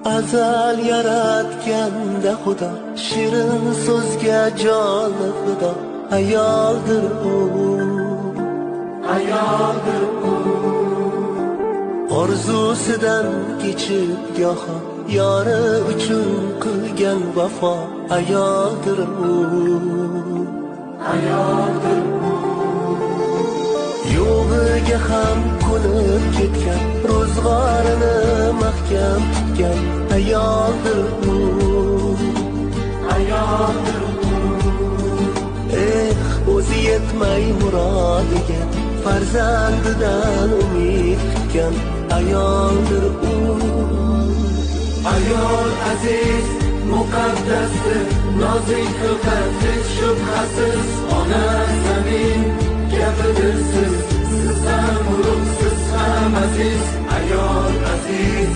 Azal yaratganda Xudo shirin so'zga joni fido, ayoldir u, ayoldir u. Orzusidan kechib goho yori uchun qilgan vafo, ayoldir u, ayoldir u. Yo'g'iga ham ko'nib ketgan, ro'zg'orini mahkam tutgan, ayoldir u, ayoldir u. Eh, o'zi yetmay murodiga, farzandidan umid kutgan, ayoldir u. Ayol aziz, muqaddasdir, nozik xilqat hech shubhasiz. Ona zamin kabidirsiz, siz ham ulug', siz ham aziz. Ayol aziz,